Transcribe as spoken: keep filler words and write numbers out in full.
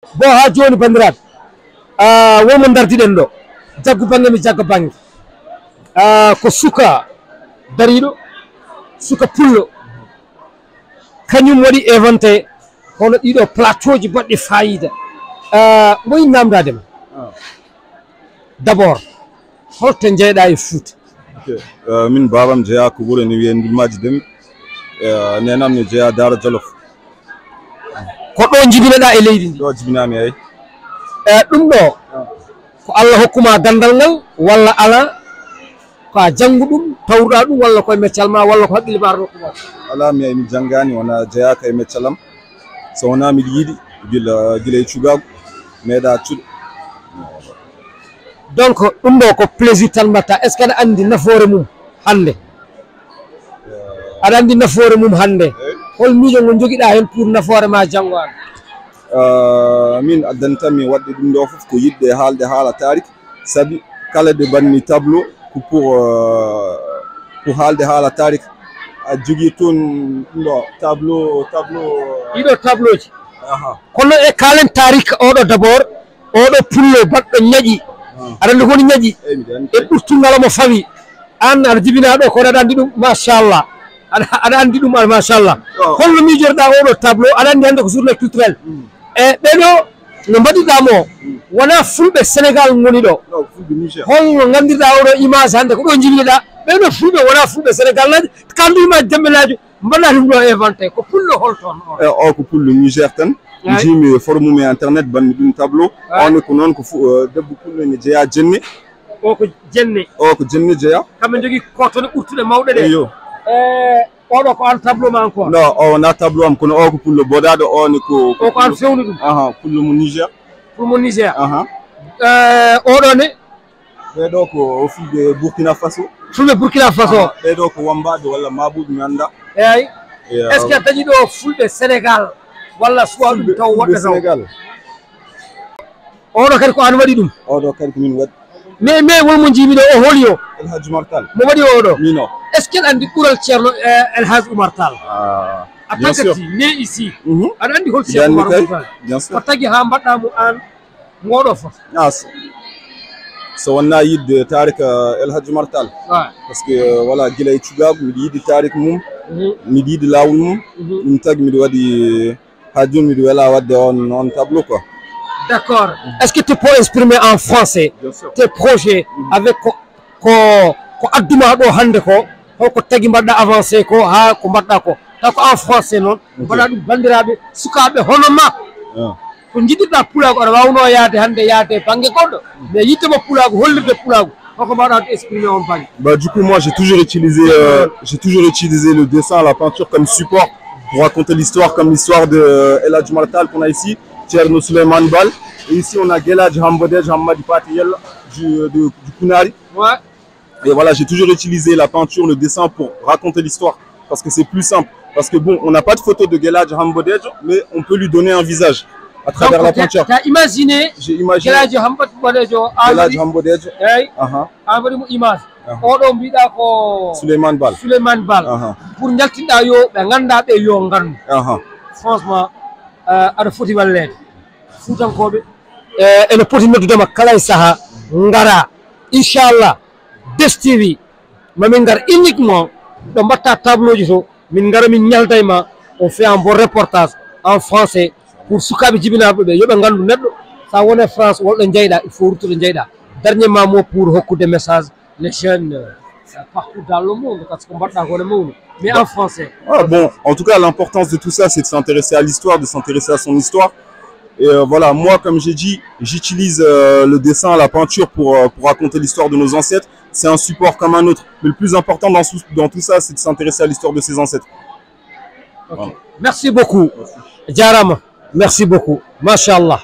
Bon, haa jooni, banndiraaɓe, ah, won mo ndardiɗen ɗo. Jaggu bannge, mi jagga bannge. Ah, ko suka dariiɗo, suka pullo. Kañum waɗi inventé hono ɗiɗo plateau ji baɗɗi faayiida. Ah, mbo yiɗi naamndaade ma. Ah. D'abord, holto njeyɗaa e Fuuta? Ok. Eh, min, baabam jeyaa ko wuro ene wiyee Ndulmaaji Deme. Eh, neenam ne jeyaa Daara Jolof. Ko ɗo njibinoɗaa e leydi ndi? Ɗo jibinaami, eey. Eh, ɗum ɗo, ko Allah hokkuma ganndal ngal, walla alaa? Ko a janngu ɗum, tawruɗaa ɗum, walla koye meccal ma, walla ko haqqille ma arno hokkuma? Alaa, mi, mi janngaani, wonaa jeyaaka e meccal am. So wonaa miɗo yiɗi, gila, gila e cugaagu, meeɗaa accude. Donc, ɗum ɗo ko plaisir tan mbaɗta. Est-ce que aɗa anndi nafoore mum hannde? Aɗa anndi nafoore mum hannde? Eey. Hol miijo ngo njogiɗaa heen pour nafoore ma janngo an? Ah, min, addantam mi waɗde ɗum ɗo fof ko yiɗde haalde haala tarik. Sabi kala nde mbaɗmi tableau ko pour, euh, ko haalde haala tarik. A jogii toon ɗo tableau, tableau. Ɗiɗo tableau ji. Aha. Kono e kaalen tarik oɗo d'abord, oɗo pullo baɗɗo ñaƴi. Ah. Aɗa anndi ko woni ñaƴi? Eey, miɗo anndi. E ɓurtungal omo fawi. Aan aɗa jibinaa ɗo, kono aɗa anndi ɗum, machallah. Aɗa, aɗa anndi ɗum, machallah. Oh. Holno miijorɗaa oɗo tableau? Aɗa anndi hannde ko journée culturelle. Mm. E ɓeɗo no mbaɗirɗaa mo, mm, wonaa fulɓe Sénégal ngoni ɗo. Non, fulɓe Niger. Holno nganndirɗaa oɗo image hannde ko ɗo njibinoɗaa? Ɓeɗo fulɓe wonaa fulɓe Sénégal, naaji, kandu image Dembelaajo, mbaɗaa ɗum ɗo inventé. Ko pullo hol toon o? Eh, o ko pullo Niger tan. Ay. Njiimi forme mum e internet, mbaɗmi ɗum tableau. Ay. On ko noon ko fu-, eh, debbo pullo ene jeyaa jenne. O ko jenne. O ko jenne jeyaa. Kamɓe njogii kotone ɓurtuɗe mawɗe ɗe. Eyo. E oɗo ko an tableau ma encore? Non, o wonaa tableau am, kono o ko pullo boɗaaɗo, o ne ko, ko o ko an pullo fewni ɗum? Aha, pullo mo Niger. Pullo mo Niger. Aha. E oɗo ne? Ɓee ɗo ko fulɓe Burkina Faso. Fulɓe Burkina Faso. Aha, ɓee ɗo ko wambaaɓe walla maabuɓe mi annda. Eey. Eya. Est-ce que a dañi ɗo fulɓe Sénégal walla suwa ɗum taw woɗɓe taw? Sénégal. Oɗo kadi ko an waɗi ɗum? Oɗo kadi ko min waɗi. Mais, mais won mo njiimi ɗo, o holi o? El Hadj Oumar Tall. Mo waɗi oɗo? Min o. Est-ce que aɗa anndi ɓural Ceerno, eh, El Hadj Oumar Tall? Ah, bien sûr. En tant que né ici. Mhm. Aɗa anndi hol Ceerno Oumar Tall? Bien sûr. Ko tagi haa mbaɗɗaa mo aan ngoɗo fof? Ah, so, so wonnaa yiɗde tarik, eh, El Hadj Oumar Tall. Wa. Parce que, eh, voilà, gila e cugaagu, miɗo yiɗi tarik mum. Mhm. Miɗo yiɗi laawol mum. Mhm. Ɗum tagi miɗo waɗi Haa jooni miɗo welaa waɗde on, on tableau quoi. D'accord. Est-ce que tu peux exprimer en français, bien sûr, tes projets, mm, avec ko, ko, ko adduma ɗo hannde ko, holko tagi mbaɗɗa avancé ko, haa ko mbaɗɗa ko? Taw ko en français noon, ok, mbaɗa ɗum banndiraaɓe, sukaaɓe hono ma. Ah. Ko njiɗirɗa pulaagu, aɗa waawnoo yahde hannde, yahde bannge goɗɗo, mais yiɗde ma pulaagu, hollirde pulaagu. Koko mbaɗa exprimer on bari. Bah, du coup, moi, j'ai toujours utilisé, euh, j'ai toujours utilisé le dessin, la peinture comme support pour raconter l'histoire, comme l'histoire de, euh, El Hadj Oumar Tall qu'on a ici, Thierno Souleymane Baal. Et ici, on a Guel Hadj Hambodej Hammadi Paté Yella du, euh, de, du Kounari. Ouais. Et voilà, j'ai toujours utilisé la peinture, le dessin pour raconter l'histoire. Parce que c'est plus simple. Parce que bon, on n'a pas de photo de Guel Hadj Hambodej, mais on peut lui donner un visage à travers la peinture. Donc, t'as, t'as imaginé. J'ai imaginé Guel Hadj Hambodej o, Guel Hadj Hambodej. Eey. Aha. An waɗi mo image. Aha. Oɗo mbiɗa ko Souleymane Baal. Souleymane Baal. Aha. Pour njaltinɗa yo ɓe ngannda ɓe yo nganndu. Aha. Franchement, euh, aɗa foti walleede. Fuutankooɓe, euh, ene poti noddude ma kala e saha. Ngara. Inchallah. Des T V. Mamin ngar uniquement ɗo mbatta tableau ji to. Min ngara min ñalda e ma, on fait un bon reportage en français pour sukaaɓe jibinaaɓe ɓe, yo ɓe nganndu neɗɗo, so a woni e France, walla ɗo njeyɗa, il faut ruttude njeyɗa. Dernier mot pour hokkude message les jeunes, euh, partout dans le monde, parce que mbaɗɗa ko ne mawni, mais en français. Ah, bon, en tout cas, l'importance de tout ça, c'est de s'intéresser à l'histoire, de s'intéresser à son histoire. Et, euh, voilà, moi, comme j'ai dit, j'utilise, euh, le dessin, la peinture pour, euh, pour raconter l'histoire de nos ancêtres. C'est un support comme un autre. Mais le plus important dans, dans tout ça, c'est de s'intéresser à l'histoire de ses ancêtres. Ok. Voilà. Merci beaucoup. Merci. Jarama. Merci beaucoup. Machallah.